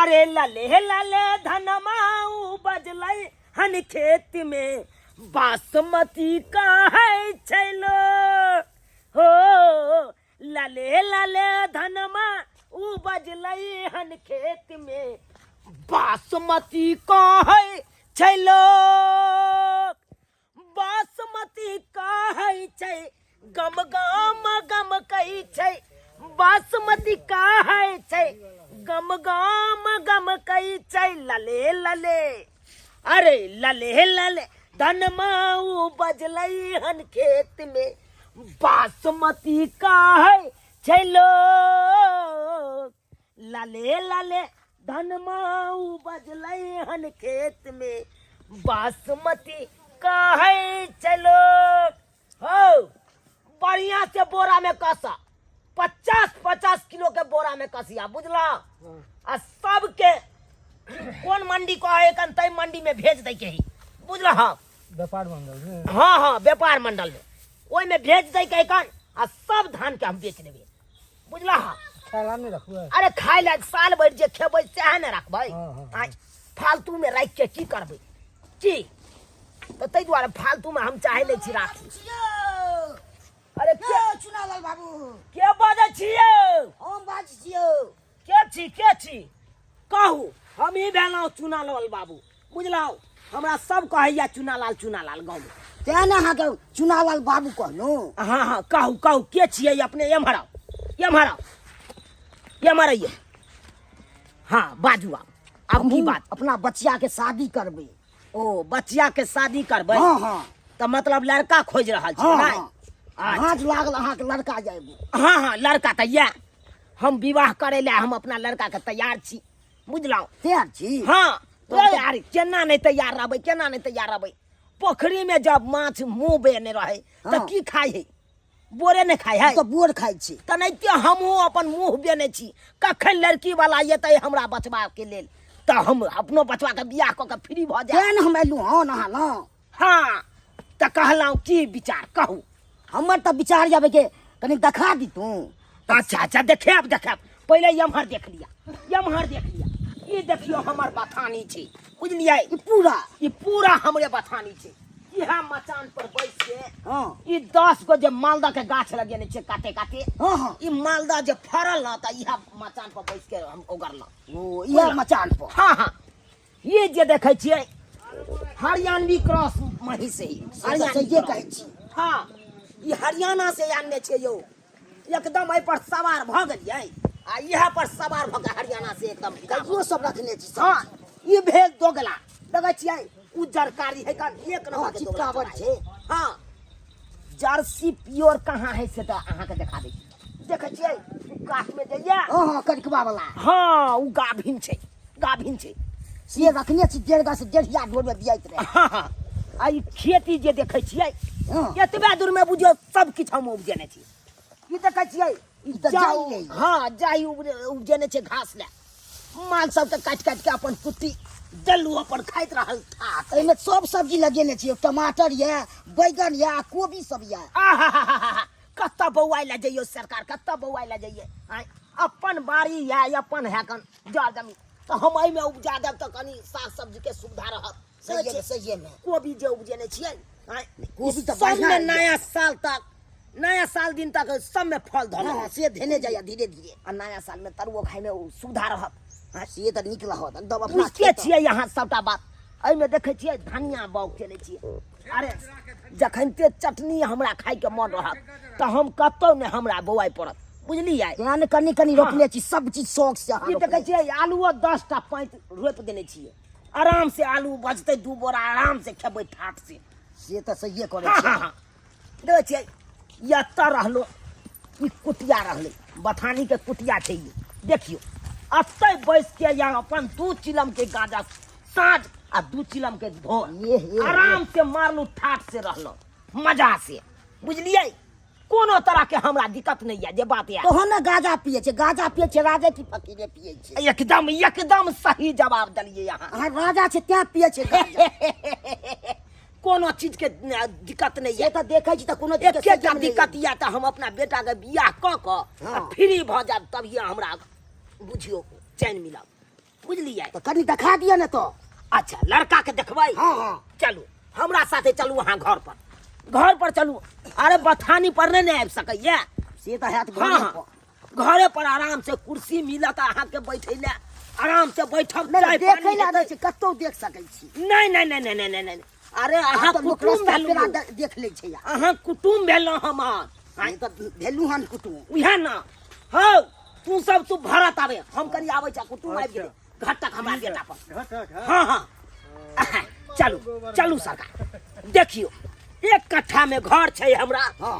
अरे लले लले धनमा बजलै हन खेत में बासमती कहै छै लो हो। लले लले धनमा बजलै हन खेत में बासमती कहै छै लोक। बासमती कहै छै गम गम गम कहै छै। बासमती कहै छै गम गम गम कहै छै। लले लले अरे लले लले धनमा बजलै हन खेत में बासमती कहै छै लोक। लले लले धनमा बजलै हन खेत में बासमती कहै छै लोक। हो बढ़िया से बोरा में कसा 50-50 किलो के बोरा में कसिया बुझला। आ सबके कोन मंडी कहे कन तै मंडी में भेज दै के ही बुझला। हाँ व्यापार मंडल में। हाँ हाँ व्यापार मंडल में ओहि में भेज दै के कन आ सब धान के हम बेच लेबै बुझला। हाँ खाय ला नहीं रखबै। अरे खाय ला साल भरि जे खेबै सएह ने रखबै। हाँ, हाँ, आँय, फालतू में राखि के की करबै की? तऽ ताहि दुआरे फालतू में हम चाहे नहि छी राखी। अरे के चुनालाल बाबू के बाजै छियै? हम बाजै छियौ। के छी के छी कहू? हम ही भेलहुँ चुनालाल बाबू बुझलहुँ। हमरा सब कहैया चुनालाल चुनालाल गाँव में। तें ने अहाँके चुनालाल बाबू कहलहुँ। हाँ हाँ कहू कहू के छियै अपने? एम्हर आउ एम्हर आउ एम्हर आइए। हाँ बाजू आब आब की बात? अपना बचिया के शादी करबै। ओ बचिया के शादी करबै? हाँ हाँ। तऽ मतलब लड़का खोजि रहल छी हाँ, नहि? हाँ। अच्छा। भाँज लागल अहाँके लड़का जायब। हाँ हाँ लड़का तऽ यऽ हम विवाह करे लए हम अपना लड़का के तैयार छी बुझलहुँ। तैयार छी? हाँ तैयार केना नहि तैयार रहबै केना नहि तैयार रहबै? पोखरी में जब माछ मुँह बेने रहे तऽ हाँ। की खाइ है? बोरे नहि खाइ है। तऽ बोर खाइ छी। तेनाहिते हमहूँ अपन मुँह बेने छी कखन लड़की वाला एतै हमरा बचबा के लेल तऽ हम अपनो बचबा के बियाह कऽ के फ्री भऽ जायब। तें ने हम एलहुँ हन अहाँ लग। हाँ तऽ कहलहुँ की विचार कहू? हमर तऽ विचार यऽ के कनि देखा दितहुँ। अच्छा अच्छा देखायब देखायब पहिले एम्हर देख लिअ एम्हर देख लिअ। ई देखियौ हमर बथानी छै बुझलियै। ई पूरा ई पूरा हमरे बथानी छै। इएह मचान पर बैस के हाँ ई 10 गो जे मालदह के गाछ लगेने छै काते काते। हाँ हाँ ई मालदह जे फड़ल न तऽ इएह मचान पर बैस के हम ओगरलहुँ। ओ इएह मचान पर। हाँ हाँ ये जे देखै छियै हरियाणवी क्रॉस महींस है। हरियाणवी सहिए कहै छी। हाँ ई हरियाणा से आनने छियै यौ। एकदम एहि पर सवार भऽ गेलियै आ इएह पर सवार भऽ के हरियाणा से एकदम विदा भऽ गाइयो सब रखने छी। हाँ ई भेल दोगला देखै छियै उज्जर कारी है कन एक नंबर के दोगला चितकाबर चोराइ। छै। हाँ जर्सी प्योर कहाँ है से तऽ अहाँके देखा दै छी। देखै छियै उ कात में जइया। हाँ हाँ करिकबा वाला। हाँ उ गाभिन छै गाभिन छै से रखने छी 1.5 गाछ 1.5 ढोर में बियाइत रहे। हाँ हाँ आ ई खेती जे देखै छियै हाँ। एतबे दूर में बुझियौ सब किछु हम उपजेने छी। ई देखै छियै ई ई तऽ जाउ जाइ रहै। हाँ जाई उपजेने छै घास लए। माल सबके काटि काटि के अपन कुट्टी देलू अपन खाइत रहल ठाक। एहिमे सब सब्जी लगेने छियै टमाटर यऽ बैगन यऽ आ कोबी सब यऽ। आहाहाहा कतऽ बौआइ लए जइयौ सरकार कतऽ बौआइ लए जइयै? आँय अपन बाड़ी यऽ अपन है कन जर जमीन तऽ हम एहिमे उपजा देब तऽ कनि साग सब्जीके सुविधा रहत। सहिए में, सहिए में। कोबी जे उपजेने छियै आँय, कोबी तऽ सबमे बढ़िआँ यऽ। नया साल तक नया साल दिन तक सबमे फल धरल। हाँ, से धेने जाइए धीरे धीरे। आ नया साल में तरुओ खाइमे ओ सुविधा रहत। हाँ, से तऽ नीक रहत एकदम अपना बुझिते खेत। छियै अहाँ सबटा बात। एहिमे देखै छियै धनिया बाउग केने छियै। अरे जखनते चटनी हमरा खाइके मन रहत तऽ हम कतौ नहि हमरा बौआइ पड़त बुझलियै। तें ने कनि कनि रोपने छी सब चीज शौक से अहाँ ई देखै रोपने छियै आलुओ 10टा पाँति रोपि देने छियै आराम से आलू बचतै 2 बोरा आराम से खेबै ठाट से। से तऽ सहिए करै हाँ, छियै। हाँ, हाँ। देखै छियै एतऽ रहलो ई कुटिया रहलै बथानी के कुटिया छै ई। देखियौ एतै बैस के या अपन 2 चिलम के गांजा साँझ आ 2 चिलम के भोर ये, ये, ये। आराम से मारलू ठाट से रहलहुँ मजा से बुझलियै। कोनो तरह के हमरा दिक्कत नहीं है जे बात है। तोहन ने गांजा पिए छै गांजा पिए छै राजा की फकीरे पिए छै। एकदम एकदम सही जवाब देलियै अहाँ। अहाँ राजा छै तें पिए छै गांजा। कोनो चीज के दिक्कत नहीं है। से तऽ देखै छी तऽ कोनो चीज के एकेटा संयम नहि दिक्कत है। यऽ तऽ हम अपना बेटा के बियाह कऽ कऽ हाँ। आ फ्री भऽ जायब तभिए हमरा बुझियौ चैन मिलत। बुझलियै तऽ कनि देखा दिअ ने तऽ। अच्छा, लड़का के देखबै? हँ हँ। चलू, हमरा साथे चलू अहाँ घर पर, घर पर चलू। अरे बथानी पर नहि ने आबि सकैया। से तऽ हैत। हँ घरे हँ पर। घरे पर आराम से कुर्सी मिलत अहाँके बैठै लए, आराम से बैठब। नहि चाय देखै पानी लए हेतै। नहि छै, कतहु देख सकै छी। नहि नहि नहि नहि नहि नहि, अरे अहाँ आब तऽ लोक कुटुम्ब रास्ता भेलहुँ। पेरा देख लै छै आब। अहाँ कुटुम्ब भेलहुँ हमर। से तऽ भेलहुँ हन कुटुम्ब। उएह ने हौ, तू सब तू भरत आबे, हम कनि आबै छी, कुटुम्ब आबि गेलै घटक हमरा बेटा पर। घटक? हँ हँ, चलू चलू सरकार। देखियौ, 1 कट्ठा में घर छै हमरा। हँ।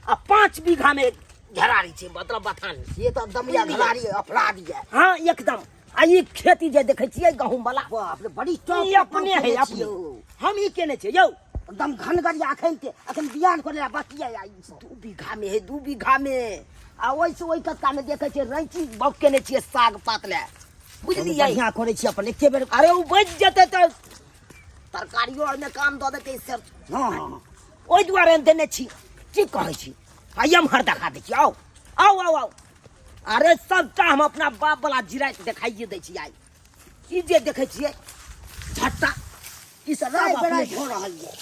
आ 5 बीघा में घेरारी छै, मतलब बथान। से तऽ एकदम यऽ घरारी अपराध यऽ। हँ एकदम। आ ई खेती जे देखै छियै गहूँम वाला, बाप रे, बड़ी टॉप ई अपने है, अपने हम ई केने छियै यौ। एकदम घनगर यऽ। अखन के अखन बियान करे ला बाकी यऽ ई सब। 2 बीघा में है, 2 बीघा में। आ ओहिसँ ओहि कतका में देखै छियै रैंची बाउग केने छियै साग पात लए, बुझलियै? बढ़िआँ करै छी अपन एके बेर। अरे ओ बचि जेतै तऽ तरकारियो आरमे काम दऽ देतै सर। हँ हँ। ओहि दुआरे हम देने छी। की कहै छी, आ एम्हर देखा दै छी। आउ आउ आउ आउ। अरे सबटा हम अपना बाप वाला जिराइत देखाइए दै छी आइ। ई जे देखै छियै झट्टा, ई सब राय अपने बराय छै। भऽ रहल यऽ।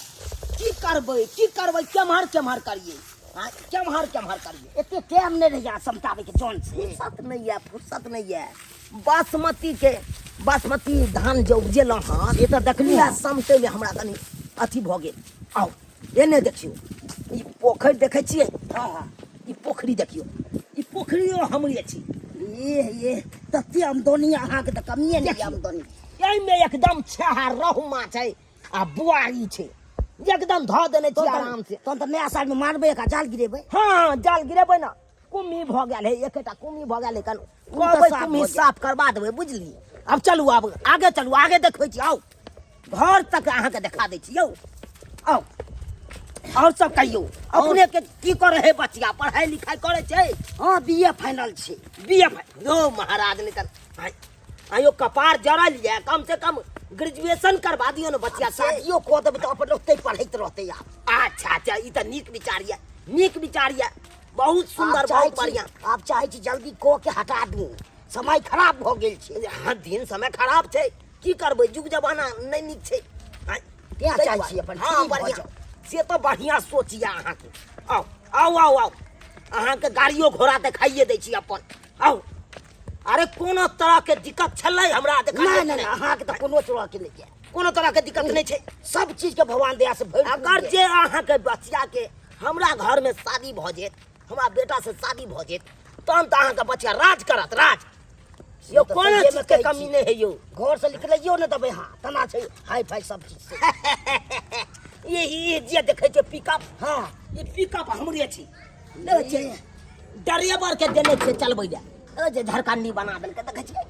की करबै, की करबै, केम्हर केम्हर करियै? आँय, केम्हर केम्हर करियै? एते टाइम नहि रहैया समटाबैके जन से। फुर्सत नहि यऽ, फुर्सत नहि यऽ। बासमती के, बासमती धान जे उपजेलहुँ हँ से तऽ देखलहुँ। पूरा समटैमे हमरा कनि अथी भऽ गेल। आउ, एने देखियौ, ई पोखरि देखै छियै? हँ हँ। ई पोखरि देखियौ, ई पोखरियो हमरे छी। एह एह, तते आमदनी अहाँके तऽ कमिए नहि देखियौ। आमदनी। एहिमे एकदम छेहा रहु माछ है आ बुआरी छै, एकदम धऽ देने छी आराम से। तहन तऽ नया सालमे मारबै एकरा, जाल गिरेबै। हँ, जाल गिरेबै ने। कुम्ही भऽ गेल है, एकेटा कुम्ही भऽ गेल है कन। ओ तऽ कहबै साफ कुम्ही भऽ जायत। साफ करबा देबै, बुझलियै? आब चलू, आब आगे चलू, आगे देखबै छी। आउ, घर तक अहाँके देखा दै छी यौ। आउ, आओर सब कहियौ, अपने के की करै है बचिया? पढ़ाई लिखाई करै छै? हँ, बी ए फाइनल छै। बी ए यौ महाराज, नहि तऽ आयो कपार जरल यऽ, कम से कम ग्रेजुएशन करबा दियौ ने बचिया से। शादियो कऽ देबै तऽ अपन ओतहि पढ़ैत रहतै आब। अच्छा अच्छा, ई तऽ नीक विचार यऽ, नीक विचार यऽ, बहुत सुंदर। आब चाहै बहुत छी- बढ़िया। आब चाहै छी जल्दी कऽ के हटा दू, समय खराब भऽ गेल छै। हाँ, दिन समय खराब छै, की करबै, युग जमाना नहि नीक छै। आँय, तें ताहि चाहै दुआरे। छी अपन हँ free भऽ बढ़िया जाउ। से तऽ बढ़िया सोच यऽ अहाँके। आउ आउ आउ आउ, अहाँके गाड़ियो घोड़ा देखाइए दै छी अपन। आउ, अरे कोनो तरह के दिक्कत छलै हमरा देखा? नहि नहि नहि, अहाँके तऽ कोनो तरह के नहि यऽ। कोनो तरह के दिक्कत नहि छै? सब चीज के भगवान दया से भरि अगर जे अहाँके बचिया के हमरा घर में शादी भऽ जेत, हमरा बेटा से शादी भऽ जेत, तहन तऽ अहाँके बचिया राज करत, राज यौ। तऽ कोनो सहिएमे चीज के कहै कमी छी। नहि है यौ। घर से निकलैयो नहि देबै। हाँ, तना छै हाई फाई सब चीज से। ई जे देखै छै पिकअप? हँ। ई पिकअप हमरे छी। देखै छियै, ड्राइवर के देने छियै चलबै लए, ओ जे झरकंडी बना देलकै, देखै छियै?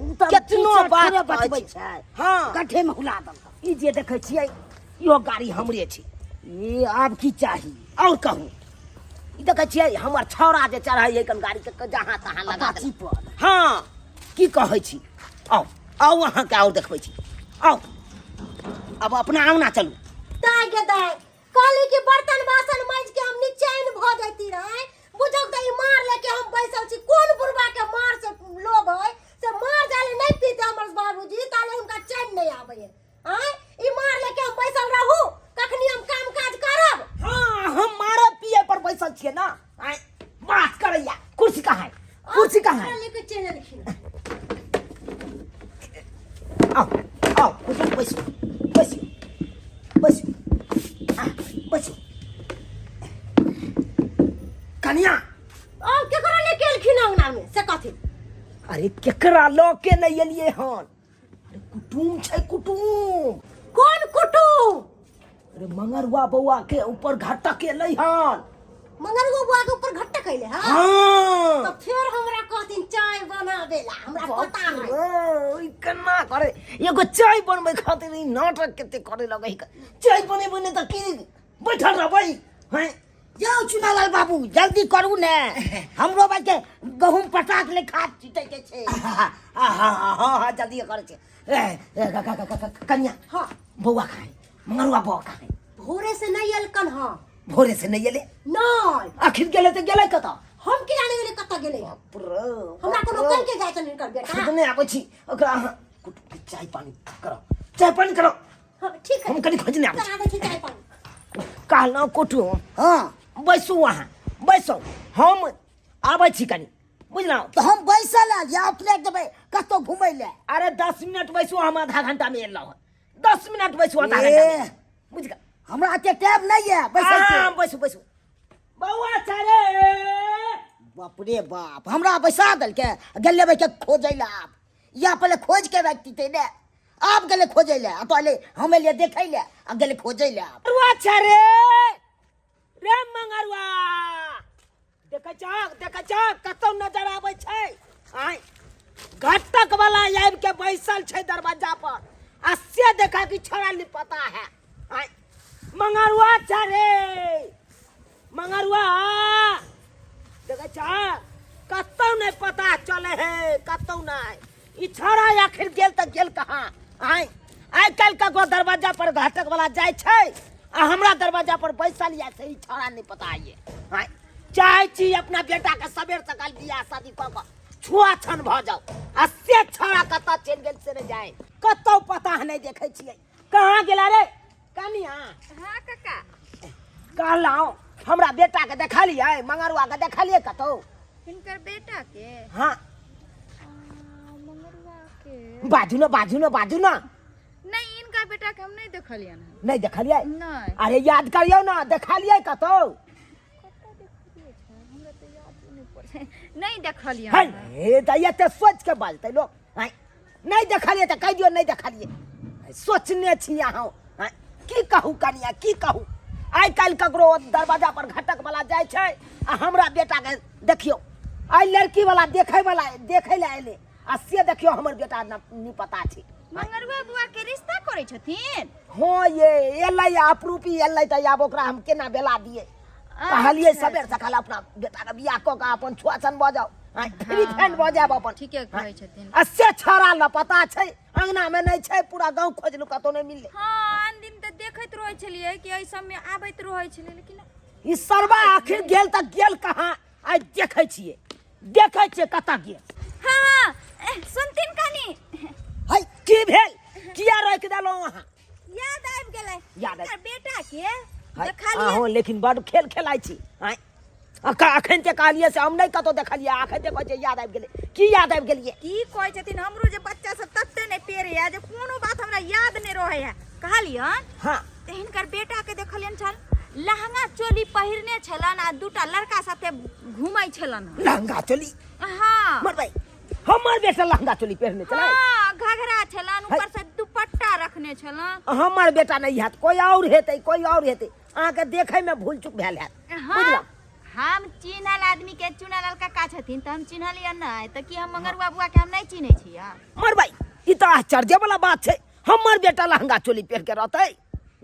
ओ तऽ केतनो टीचर बात थोड़े कहै बचबै छै। छै। हँ। गड्ढे में हुला देलक। ई जे देखै छियै, इहो गाड़ी हमरे छी। ई आब की चाही? और कहू, ई देखै छियै हमर छौड़ा जे चढ़ै है कन गाड़ी के जहाँ तहाँ लगा अपाची देलक। पर। हँ, की कहै छी? आउ आउ, अहाँके आओर देखबै छी। आउ, आब अपना अंगना चलू। दाय गे दाय, कहली कि बर्तन बासन माजि के हम निचैन भऽ जैती रहे, बुझौ तऽ ई मार लेके हम बैसल छी। कोन बुढ़बा के मार से लोभ है से मार जाले नहीं पीते हमर बाबूजी ताले हुनका चैन नहीं आबै है। आँय, ई मार लेके हम बैसल रहू, कखनी हम काम काज करब? हाँ, हम मारे पिए पर बैसल छियै ना। आँय, बात करैया। कुर्सी कहाँ है? कुर्सी कहाँ है? लेके चलि एलखिन। आओ आओ, कुर्सी पर बैसू बैसू बैसू, आ बैसू कनिया। और केकरो लेके एलखिन अंगना में से कथी? अरे केकरा लऽ के नहि एलियै हन, अरे कुटुम छै, कुटुम। कोन कुटुम? अरे मंगरुआ बौआ के ऊपर घटक एलै हन। मंगरुआ बौआ के ऊपर घटक एलै हन? हाँ। तो फिर हमरा कहथिन चाय बनाबे ला, हमरा पता है। ओ, ई केना करे? एगो चाय बनबै खातिर ई नाटक कते करे लगै है। चाय बनेबै नहि तऽ की बैठल रहबै हैं? जाउ चुनालाल बाबू, जल्दी करू ने, हमरो भाई के गहूम पटा के खाद छीटे के छै। हाँ हाँ हाँ हाँ, जल्दी करै छै। ए, ए, कनिया। हाँ। बौआ कहाँ है? मंगरुआ बौआ कहाँ है? भोरे से नहीं एलकन। हाँ। भोरे से नहीं एले? नहीं। आखिर गेले तऽ गेले कतऽ? हम की जाने गेलियै कतऽ गेलै बाप रे, हमरा कोनो बाप रे। कहि के जाइ छनि हिनकर बेटा खोजने आबै छी ओकरा अहाँ कुटुम के चाय पानी करो चाय पानी करो हाँ, ठीक है हम कनि खोजने आबै छी करा दै छी चाय पानी कहलहुँ कुटुम हँ बैसू अहाँ बैसू हम आबै छी कनि बुझलहुँ तऽ हम बैसल आयल या अपने देबै कतहु घुमै लए अरे 10 मिनट बैसू हम आधा घंटा में एलहुँ हँ 10 मिनट बैसू आधा ए। घंटा में। बुझ गेल हमरा एते टाइम नहि यऽ बैसल के। हाँ, बैसू बैसू बौआ चले बाप रे बाप हमरा बैसा देलकै गेल लेबै के खोजै लए आब या पहिले खोज के राखिते ने आब गेलै खोजै लए आ पहिले हम एलियै देखै लए आ गेलै खोजै लए आब मंगरुआ छै रे रे मंगरुआ देखै छहक देखै छहक कतौ नजर आबै छै आय घटक वाला आबि के बैसल छै दरवाजा पर आ से देखा कि छोड़ा नहीं पता है आय मंगरुआ छै रे मंगरुआ देखै छहक कतौ नहीं पता चले है कतौ नहीं ई छोड़ा आखिर गेल तऽ गेल कहाँ आय आइ काल्हि ककरो दरवाजा पर घटक वाला जाइ छै आ हमरा दरवाजा पर बैसल या से ई छोड़ा नहीं पता ये आय चाहै छी अपना बेटा के सबेर सकाल बियाह शादी कऽ कऽ छुआ छन भऽ जाउ आ से छोड़ा कतऽ चलि गेल से नहि जाय कतौ पता नहि देखै छियै कहाँ गेला रे कनिया हाँ काका कहलहुँ हमरा बेटा के देखलियै मंगरुआ के देखलियै कतौ हिनकर बेटा के हाँ मंगरुआ के बाजू ने बाजू ने बाजू ने नहीं इनका बेटा के हम नहीं देखलियन हन नहि देखलियै नहीं अरे याद करियौ ने देखलियै कतौ कतऽ देखलियै छै हमरा तऽ याद नहि पड़ै नहीं देखलियन है हन। हे तऽ एते सोच के बाजतै लोक हैं नहि देखलियै तऽ कहि दियौ नहि देखलियै सोचने छी अहाँ हैं की कहू कनिया की कहू आइ काल्हि ककरो दरवाजा पर घटक वाला जाइ छै आ हमरा बेटाके देखियौ आइ लड़की वाला देखै वाला देखै लए एलै आ से देखियौ हमर बेटा नहि पता छै मंगरुआ बुआ के रिश्ता करै छथिन हँ ये एलै अपरूपी एलै तऽ आब ओकरा हम केना बेला दियै कहलियै सबेर सकाल अपना बेटाके बियाह कऽ कऽ अपन छुआछन भऽ जाउ आँय, फ्री फैन भऽ जायब अपन ठीके कहै छथिन आ से छौड़ा लपता छै अंगना में नहीं छै पूरा गांव खोजलू कतौ नहीं मिलले हाँ आन दिन तऽ देखैत रहै छलियै कि एहि सबमे आबैत रहै छलै लेकिन ई सरवा आखिर गेल तऽ गेल कहाँ आइ देखै छियै देखै छियै कतऽ गेल हाँ हाँ सुनथिन कनी है की भेल किया रोकि देलहुँ अहाँ याद आबि गेलै याद आबि- हिनकर बेटा के है, देखलियै अहूँ लेकिन बड खेल खेलाइ छी आँय अखन ते कहलियै से हम नहि कतौ देखलियै अखन ते कहै छियै याद आबि गेलै की याद आबि गेलियै की कहै छथिन हमरो जे बच्चा सब तते नहि पेड़ैया जे कोनो बात हमरा याद नहि रहैया कहलियन हाँ तऽ हिनकर बेटा के देखलियन छल लहंगा चोली पहिरने छलन आ दूटा लड़का साथे घूमै छलन हन। लहंगा चोली हाँ मरबै हमर बेटा लहंगा चोली पहिरने छलै हाँ घघरा छलन ऊपर से दुपट्टा रखने छलन हमर बेटा नहि हैत कोई और हेतै कोई और हेतै अहाँके देखैमे भूल चूक भेल हैत हाँ बुझलहुँ हम चिन्हल आदमी के चुनालाल काका छथिन तऽ हम चिन्हलियन नहि तऽ की हम मंगरुआ बुआ के हम नहि चिन्है छियै मरबै ई तऽ आश्चर्य वाला बात छै हमर बेटा लहंगा चोली पहिर के रहतै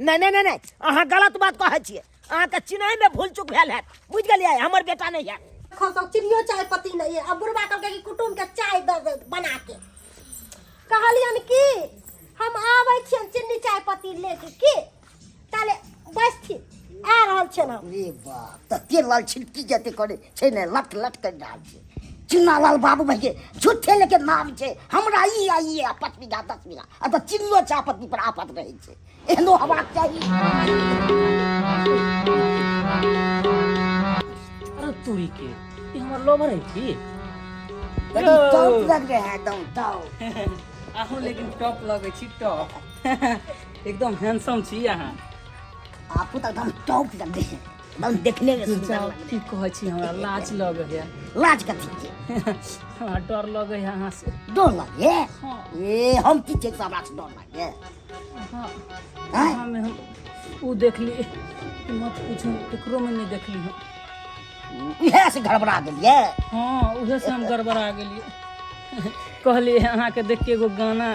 नहि नहि नहि नहि अहाँ गलत बात कहै छियै अहाँके चिन्हैमे भूल चूक भेल हैत बुझि गेलियै हमर बेटा नहि हैत खसौ चिड़ियो चाय पत्ती नहीं है अब बुढ़बा कहलकै कि कुटुम के चाय दऽ दे बना के कहलियन कि हम आबै छियनि चिन्नी चाय पत्ती लेके की ताले बैसथिन आ रहल छियनि हम रे बाप तते लाल छिलकी जते करे छै ने लट लट कर रहल छै चुन्नालाल बाबू भाई के झूठे लेके नाम छै हमरा ई आ ई आ 5 बीघा 10 बीघा आ तऽ चिन्नो चापत्ती पर आफत रहै छै एहनो हवाक चाही अरे तुरी के ई हमर लोभर है की बड़ी टॉप लग रहे हैं एकदम टॉप अहूँ लेकिन टॉप लगै छी टॉप एकदम हैंडसम छी अहाँ आपको तो एकदम टॉप लग रहे हैं एकदम देखने में सुंदर लग रहे की कहै छी हमरा लाज लगै है हैं लाज कथी के हमरा डर लगै है अहाँ से डर लगे हाँ। ए हम की छै से हमरा से डर लगे हाँ आँय? अहाँ में हम उ देखली मत पूछू केकरो में नहीं देखली हम इएह से गड़बड़ा गेलियै हाँ उहे से हम गड़बड़ा गेलियै कहलियै अहाँके देख के एगो गाना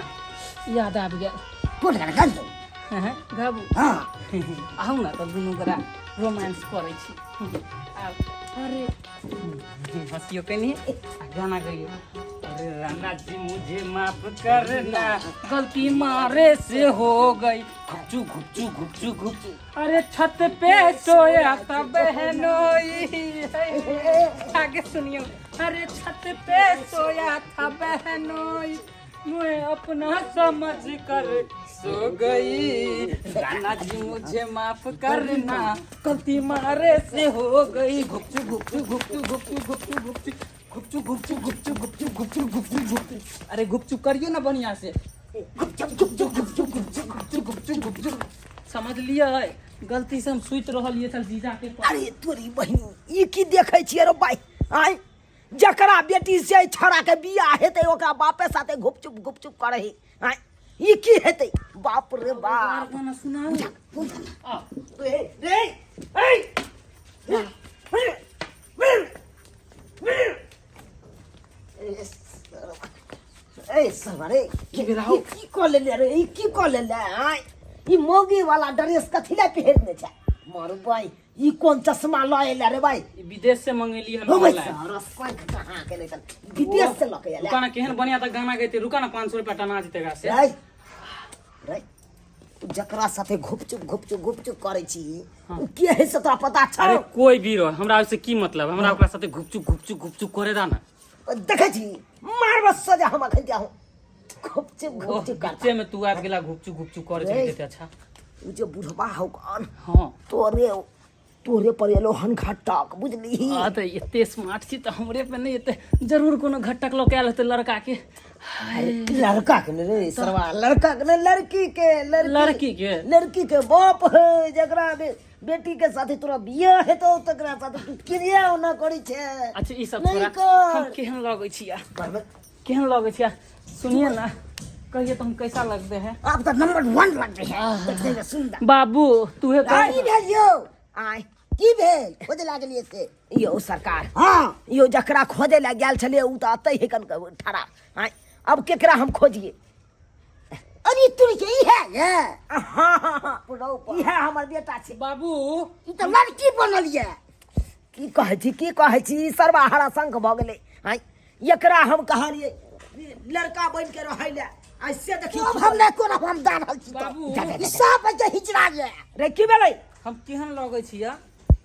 याद आबि गेल कोन गाना गाबि दू हैं, गाबू हाँ आउ ने तऽ दुनू गोरा रोमांस करै छी आब अरे हंसियो कनी आ गाना गइयो। अरे राणा जी मुझे माफ करना, गलती मारे से हो गई। घुपचू घुपचू घुपचू घुपचू। अरे छत पे सोया था बहनोई। आगे सुनियो। अरे छत पे सोया था बहनोई, मैं अपना समझ कर सो गई। राणा जी मुझे माफ करना, गलती मारे से हो गई। घुपचू घुपचू घुपचू घुपचू घुपचू घुपचू घुपचू घुपचू घुपचू घुपचू घुपचू घुपचू घुपचू। अरे घुपचू करियो ना बढ़िया से। घुपचू घुपचू घुपचू घुपचू घुपचू घुपचू घुपचू। समझ लियै, गलती से हम सुति रहलियै छल जीजा के पास। अरे तोरी बहिन, ई की देखै छियै रे भाई? आय, जकरा बेटी से छड़ा के बियाह हेतै ओकरा बापे साथे घुपचुप घुपचुप करै है। आय, ई की हेतै? बाप रे बाप। गाना सुनाउ। आ, रे रे ए ए सरवा रे, की भेल हौ? ई की कऽ लेले रे? ई की कऽ लेले? आय, ई मौगी वाला ड्रेस कथी लए पहिरने छै? मरबै, ई कोन चश्मा लऽ एले रे भाई? ई विदेश से मंगेली हन हो भाई। ऑनलाइन। सरस पंख कहाँ के नहीं विदेश से लऽ के एले? रुका ना, केहन बढ़िया तक गाना गैते। रुका ना, 500 रुपया टना जेतै एकरा से। रे रे, तू जकरा साथे घुपचुप घुपचुप घुपचुप करै छी, उ के है से तोरा पता छौ? अरे कोई भी रह, हमरा ओइसे की मतलब? हमरा ओकरा साथे घुपचुप घुपचुप घुपचुप करे दा ना। देखै छी, मारब सजा हम अखन दिया हूँ। घुपचुप घुपचुप करता। बीचे में तू आबि गेला, घुपचुप घुपचुप करे रे। चलि जेतै। अच्छा। उ जे बुढ़बा हौ कन, हाँ। तोरे तोरे पर एलो हन घटक, बुझली? आ तऽ एते स्मार्ट छी तऽ हमरे पे नहि एते जरूर कोनो घटक लऽ के आयल हेतै लड़का के। अरे लड़का के ने रे सरवा, लड़का के ने, लड़की के। लड़की के? लड़की के बाप है। जकरा बेटी के साथे तोरा बियाह हेतौ तकरा साथे तू क्रिया ओना करै छै। अच्छा, ई सब नहि छोड़ा। कर। हम केहन लगै छी आ? बराबर। केहन लगै छी आ? सुनिए ना, कहिए तो हम कैसा लगते हैं? आप तऽ नंबर वन लग रहे हैं देखने में सुंदर। बाबू, तूहे कह। की भेल यौ? आय। की भेल, खोजे लागलियै से? यौ सरकार। हाँ। यौ, जकरा खोजे लए गेल छलियै ओ तऽ अतै हे कन ठड़ा। आय, अब केकरा हम खोजिए? अरे तुरी के ई है ये? हाँ हाँ हाँ, इएह हमर बेटा छै। बाबू। ई तऽ लड़की बनल ये। की कहै छी, की कहै छी, सर्वहारा शंख भऽ गेलै। आँय, एकरा हम कहलियै लड़का बनि के रहै लए, आइ से देखियौ। अब हम नहि करब, हम जा रहल छी। बाबू। ई सब जे हिजड़ा ये। रे, की भेलै? हम केहन लगै छी या?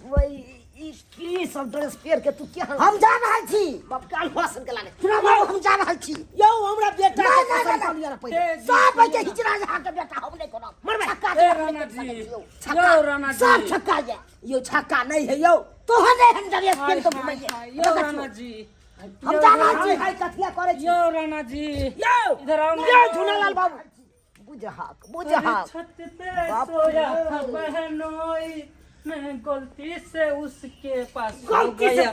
वही ई की सब ड्रेस पहिर के तू केहन? हम जा रहल छी। बाप के अलुआ सन के लागे। सुना बाबू, हम जा रहल छी। यौ, हमरा बेटा नहीं, के नहीं, कसम नहीं, खा लिअ ने पहिले। ए, सब जे हिजड़ा ये अहाँके बेटा, हम नहि करब। मरबै। छक्का ए के हम राणा नहि जी। करि सकै छी यौ। यौ राणा जी। सब छक्का ये। यौ, छक्का नहि है यौ। तोहर नहि हम ड्रेस हाय, पहिर के हाय, घुमैये। हाय, यौ राणा जी। हम जा रहल छी। हाय, कथिया करै छी? यौ राणा जी। यौ। इधर आओ ना। यौ झूनालाल बाबू, बुझहक बुझहक। छत पे बाप सोया रे। था बहनोई, मैं गलती से उसके पास हो गलती से? गया।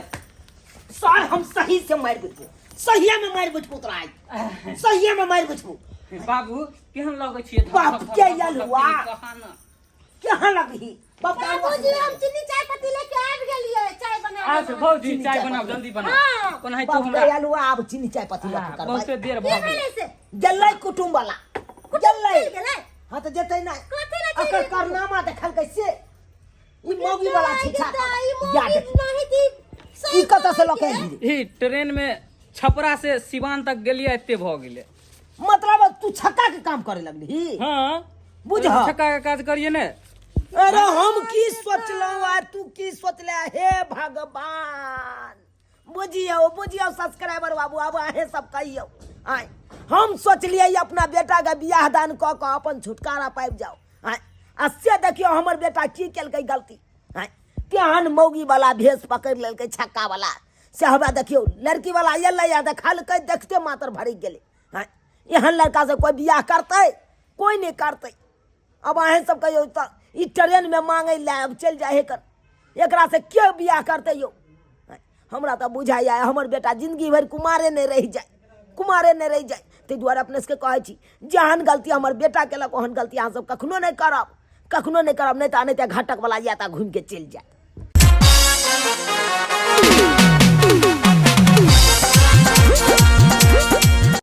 सर, हम सही से मारि बैठबो, सहिए में मारि बैठबो तोरा आइ, सहिए में मारि बैठबो। बाबू, केहन लगै छियै? बाप के यलुआ। कहा ना। केहन लगही बाप के अलुआ? बाबूजी, हम चीनी चाय पत्ती लेके आबि गेलियै, चाय बना अच्छा देबै। भौजी, चाय बनाओ, जल्दी बनाओ। हाँ। कोनाहितो बाप के हमरा अलुआ, आब चीनी चाय पत्ती लऽ के करबै। बहुते देर की भऽ गेल। भेलै से? गेलै कुटुम्ब वाला गेलै। चलि गेलै? हाँ तऽ जेतै नहि? कथी लए चलि एकर गेलै? कारनामा देखलकै से ई मौगी वाला ई छिछा मौगी या देख। नहीं थी। ई कतऽ से लऽ के एलही? ई ट्रेन में छपरा से सिवान तक गेलियै, एते भऽ गेलै। मतलब तू छक्का के काम करे लगली? हाँ। बुझ। छक्का के काज करिए ने। अरे हम की सोचलहुँ आ तू की सोचले, हे भगवान! बुझियौ बुझियौ सब्सक्राइबर बाबू, आब अहें सब कहियौ। आय, हम सोचलियै अपना बेटा के बियाह दान कऽ कऽ अपन छुटकारा पाबि जाउ। आय, आ से देखियौ हमर बेटा की केलकै गलती। आय, केहन मौगी वाला भेष पकड़ि लेलकै छक्का वाला। से हमरा देखियौ, लड़की वाला एलै आ देखलकै, देखते मात्र भड़कि गेलै। आय, एहन लड़का से कोइ बियाह करतै? कोइ नहि करतै। अब अहें सब कहियौ तऽ ई ट्रेनमे मांगै लए अब चलि जाइ है कर, एकरा से के बियाह करतै यौ? हमरा तऽ बुझाइए हमर बेटा जिंदगी भरि कुमारे नहि रहि जाय, कुमारे नहि रहि जाय। ताहि दुआरे अपने सबके कहै छी, जेहन गलती हमर बेटा केलक ओहन गलती अहाँ सब कखनो नहि करब, कखनो नहि करब। नहि तऽ घटक वाला या तऽ घुमिके चलि जायत।